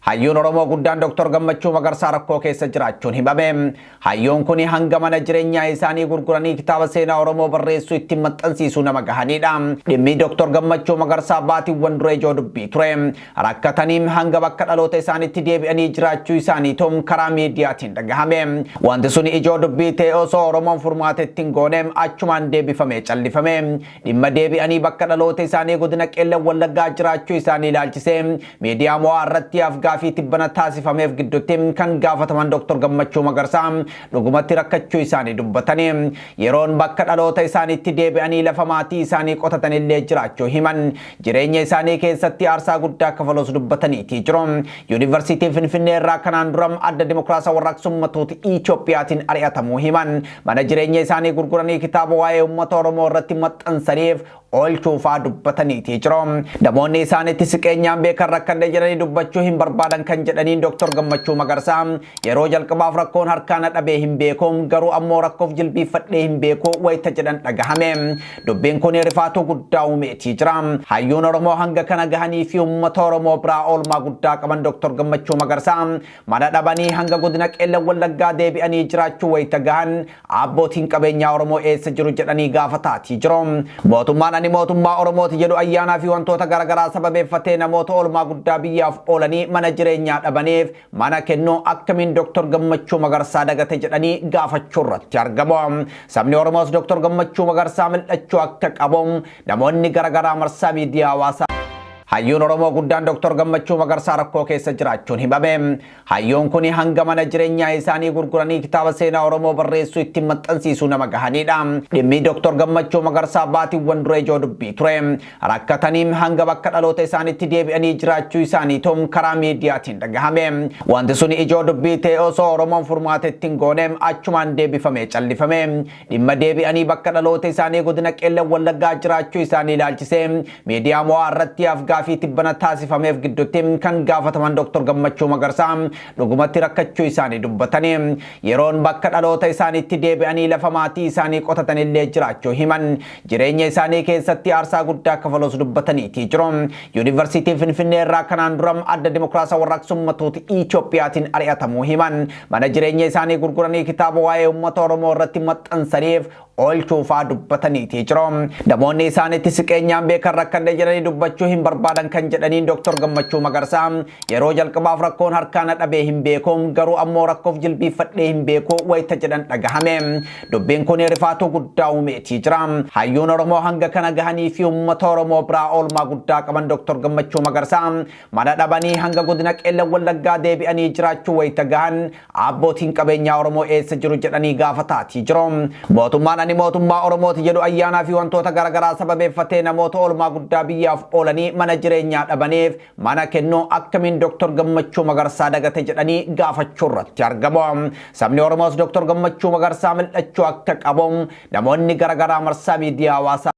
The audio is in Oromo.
Hayyuun Oromoo guddaan Dr. Gammachuu Magarsaa rakkoo keessa jiraachuun himame. Hayyuun kun hanga mana jireenyaa isaanii gurguranii kitaaba seenaa Oromoo barreessuu ittiin maxxansiisuu nama gahanidha. Dhimmi Dr. Gammachuu Magarsaa baatiiwwan dura ijoo dubbii ture. Rakkatanii hanga bakka dhaloota isaaniitti deebi'anii jiraachuu isaanii tom karaa miidiyaatiin dhagahame. Wanti sun ijoo dubbii ta'e osoo Oromoon furmaata ittiin goone achumaan deebifamee callifame. Dhimma deebi'anii bakka dhaloota isaanii godina Qeellam Wallaggaa jiraachuu isaanii ilaalchisee miidiyaa mo'aa irratti afgaaffii tibbana taasifameef gidduutti kan gaafataman Dr. Gammachuu Magarsaa dhugumatti rakkachuu isaanii dubbatanii yeroon bakka dhaloota isaaniitti deebi'anii lafa maatii isaanii qotatanillee jiraachuu himan. Jireenya isaanii keessatti aarsaa guddaa kafalus dubbataniitii jiru. Yuunivarsiitii Finfinnee irraa kanaan dura adda dimokiraasii warraaqsa uummattoota Itiyoophiyaatiin ari'atamuu himan. Mana jireenya isaanii gurguranii kitaaba waa'ee uummata Oromoo irratti maxxansaniif oolchuufaa dubbataniitii jiru. Namoonni isaanitti siqeenyaan beekan rakkannee jedhanii dubbachuu hin barbaadan kan jedhaniin Dr. Gammachuu Magarsaa yeroo jalqabaaf rakkoon harkaan dhabee hin beeku, garuu ammoo rakkoof jilbiiffadhee hin beeku wayita jedhan dhagahame. Dubbiin kun rifaatuu guddaa uumeetii jira. Hayyuun Oromoo hanga kana gahanii fi uummata Oromoo biraa oolmaa guddaa qaban Dr. Gammachuu Magarsaa mana dhabanii hanga godina Qeellam Wallaggaa deebi'anii jiraachuu wayita gahan abbootiin qabeenyaa Oromoo eessa jiru jedhanii gaafataatii jiru. Mootummaan ani mootummaa Oromooti jedhu ayyaanaa fi wantoota garaagaraa sababeeffatee namoota oolmaa guddaa biyyaaf oolanii mana jireenyaa dhabaniif mana kennuu akkamiin Dr. Gammachuu Magarsaa dagate jedhanii gaafachuu irratti argamu. Sabni Oromoos Dr. Gammachuu Magarsaa mil'achuu akka qabu namoonni garaagaraa marsaa miidiyaa hawaasaa. Hayyuun Oromoo guddaan Dr. Gammachuu Magarsaa rakkoo keessa jiraachuun himame. Hayyuun kun hanga mana jireenyaa isaanii gurguranii kitaaba seenaa Oromoo barreessuu ittiin maxxansiisuu nama gahanidha. Dhimmi Dr. Gammachuu Magarsaa baatiiwwan dura ijoo dubbii ture. Rakkatanii hanga bakka dhaloota isaaniitti deebi'anii jiraachuu isaanii tom karaa miidiyaatiin dhagahame. Wanti sun ijoo dubbii ta'e osoo Oromoon furmaata ittiin goone achumaan deebifamee callifame. Dhimma deebi'anii bakka dhaloota isaanii godina Qeellam Wallaggaa jiraachuu isaanii ilaalchisee miidiyaa mo'aa irratti afgaaffii tibbana taasifameef gidduutti kan gaafataman Dr. Gammachuu Magarsaa dhugumatti rakkachuu isaanii dubbatanii yeroon bakka dhaloota isaaniitti deebi'anii lafa maatii isaanii qotatanillee jiraachuu himan. Jireenya isaanii keessatti aarsaa guddaa kafalus dubbataniitii jiru. Yuunivarsiitii Finfinnee irraa kanaan dura adda dimokiraasii warraaqsa uummattoota Itiyoophiyaatiin ari'atamuu himan. Mana jireenya isaanii gurguranii kitaaba waa'ee uummata Oromoo irratti maxxansaniif oolchuufaa dubbataniitii jiru. Namoonni isaanitti siqeenyaan beekan rakkannee jedhanii dubbachuu hin barbaadan kan jedhaniin Dr. Gammachuu Magarsaa yeroo jalqabaaf rakkoon harkaan dhabee hin beeku, garuu ammoo rakkoof jilbiiffadhee hin beeku wayita jedhan dhagahame. Dubbiin kun rifaatuu guddaa uumeetii jira. Hayyuun Oromoo hanga kana gahanii fi uummata Oromoo biraa oolmaa guddaa qaban Dr. Gammachuu Magarsaa mana dhabanii hanga godina Qeellam Wallaggaa deebi'anii jiraachuu wayita gahan abbootiin qabeenyaa Oromoo eessa jiru jedhanii gaafataatii jiru. Mootummaan ani mootummaa Oromooti jedhu ayyaanaa fi wantoota garaagaraa sababeeffatee namoota oolmaa guddaa biyyaaf oolanii mana jireenyaa dhabaniif mana kennuu akkamiin Dr. Gammachuu Magarsaa dagate jedhanii gaafachuu irratti argamu. Sabni Oromoos Dr. Gammachuu Magarsaa mil'achuu akka qabu namoonni garaagaraa marsaa miidiyaa hawaasaa.